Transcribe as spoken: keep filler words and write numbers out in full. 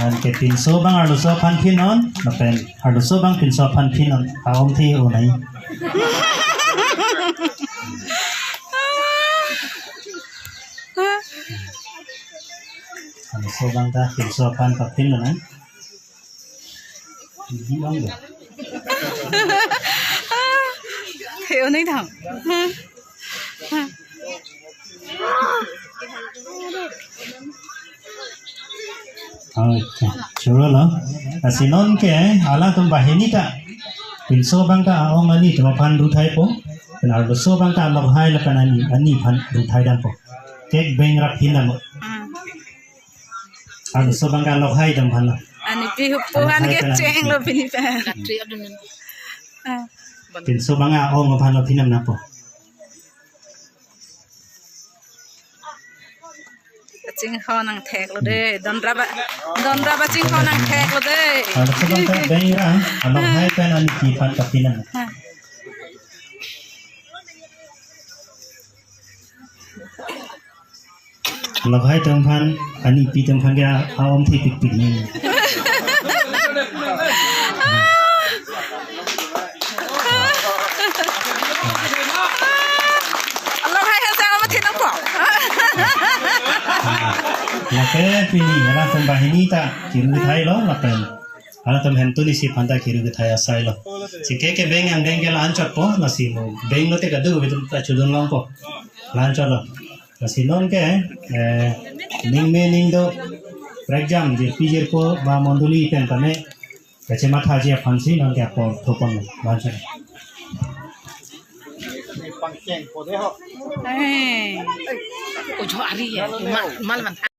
Anke pinso abang arloso aphan pinon, lapen arloso abang pinso aphan pinon. A-ongthe o nai. Arloso abang ta pinso aphan papin lo nai. Di ong do. He, o nai dam. Acha, choro lo. Lasi non ke alangtum banghini ta pinso abang ta a-ong ani atum aphan do thaipo. Pen arloso abang ta alokhai lapen ani, ani aphan do thai dampo. Kek beng rap hin dampo. Hmm. Arloso abang ta alokhai atum aphan lo. Anipi hupu aphan alokhai ke pen ani cheng lo pini pen. Ah. Pinso abang a-ong aphan lo phinam napo. Kachingho nangthek lo de, don raba, don raba chingho nangthek lo de. Arloso abang ta beng ra, alokhai pen anipi aphan kapinam. Ha. Alokhai atum aphan, anipi atum aphan ke a-ongthe pikpik ni. Alokhai hasang amat thinang po. Lake pini, alangtum banghini ta kiru kethai lo, lapen alangtum hemtun isi aphan ta kiru kethai asai lo. Si ke ke beng angdeng ke la-anchot po, lasi mo beng lote kado atum ta chodun longpo. La-anchot lo. Lasi non ke, eh, ning me ning do, prekjam jirpi jirpo ba mondoli pen tame kachemathaji aphansi non ke apor thopon bansa. Eh. Ojo ari ya, mal, mal man.